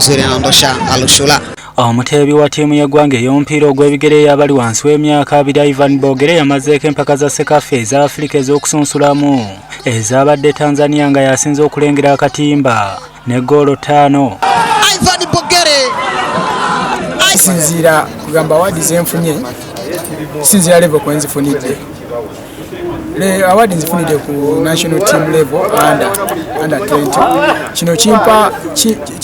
uzuri, anaondosha Alushula. Omuteebi wa ttiimu y'eggwanga ey'omupiira ogw'ebigere ey'abali wansi w'emyaka 20, Ivan Bogere, yamazeeko empaka za CECAFA eza Afirika ez'okusunsulamu ezabadde Tanzania, nga yasinze okulengera akatimba ne ggoolo 5. Ivan Bogere. Kisinziira kugamba award zenfunye, kisinziira level kwenzifunidde. Award nzifunidde ku national team level under 20. Kino kimpa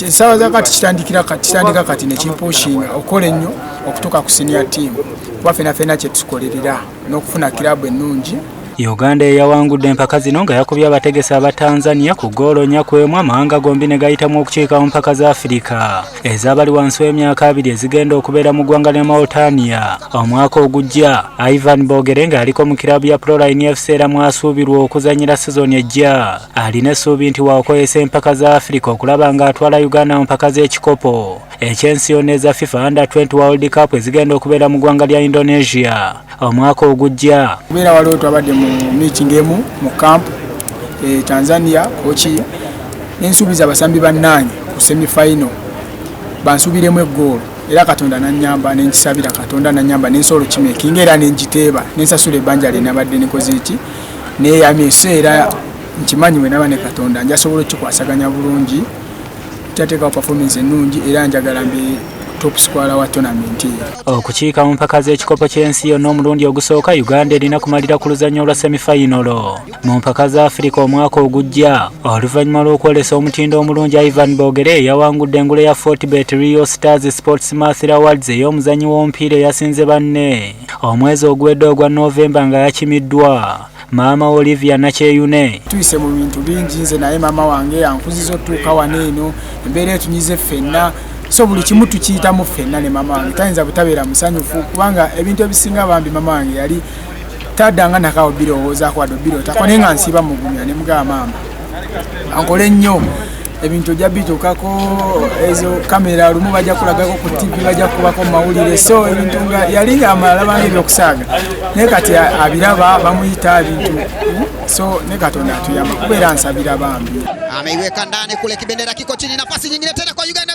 essaawa zakati kitandikira kitandika kati nekimpushinga okukola ennyo okutuuka ku senior team, kuba fena fena kyetukolerera n'okufuna kirabu ennungi. Uganda eyawangudde empaka zino nga yakubye abategesi aba Tanzania ku ggoolo 4-1, amawanga gombi ne gayitamu okukiika mu mpaka za Afirika ez'abali wansi w'emyaka 20 ezigenda okubeera mu ggwanga lya Mauritania omwaka ogujja. Ivan Bogere, ng'aliko mu kirabu ya Proline FC era mwasuubirwa okuzannyira sizoni ejja, alina essuubi nti waakukozesa empaka za Afirika okulaba ng'atwala Uganda mu mpaka z'ekikopo ekyensi yonna eza FIFA Under 20 World Cup ezigenda okubeera mu ggwanga lya Indonesia omwaka ogujja. Kubeera waliwo twabadde mu meeting emu mu camp e Tanzania, coach nensuubiza abasambi bannange ku semifinal bansuubiremu eggoolo, era Katonda nanyamba, nenkisabira Katonda nanyamba, nensobola okimakinga era nengiteeba, nensasula ebbanja lye nabadde nikoze eki neyamye. So era nkimanyi bwe naba ne Katonda njasobola okukikwasaganya bulungi, kyateekawo performance ennungi, era njagala mbe top scorer wa tournament eyo. Okukiika mu mpaka z'ekikopo ky'ensi yonna omulundi ogusooka, Uganda erina kumalira ku luzannya olwa semifinal mu mpaka za Afirika omwaka ogujja. Oluvannyuma lw'okwolesa omutindo omulungi, Ivan Bogere yawangudde engule ya Fortebet Rio Stars Sports Monthly Awards ey'omuzannyi w'omupiira eyasinze banne omwezi oguwedde ogwa Novemba, nga yakimiddwa maama Olivia Nakyeyune. Tuyise mu bintu bingi nze naye maama wange ankuziza otuuka wano. Eno embeera etunyize ffenna, so buli kimu tukiyitamu ffenna ne maama wange. Tayinza butabeera musanyufu kubanga ebintu ebisinga bambi maama wange yali taddanga nakawo birowoozaako wadde obirootako, naye nga nsiiba mugumya ne mugamba, "Maama, ankole nnyo, ebintu ojja bituukako, ezo kamera lumu bajja kulagako ku TV, bajja kukubako mu mawulire." So ebintu nga yali nga amalabanga ebyokusaaga, naye kati abiraba, bamuyita ebintu. So ne Katonda atuyamba kubeera nsabira bambi. Ameiweka ndani kule, kibendera kiko chini, nafasi nyingine tena kwa Uganda.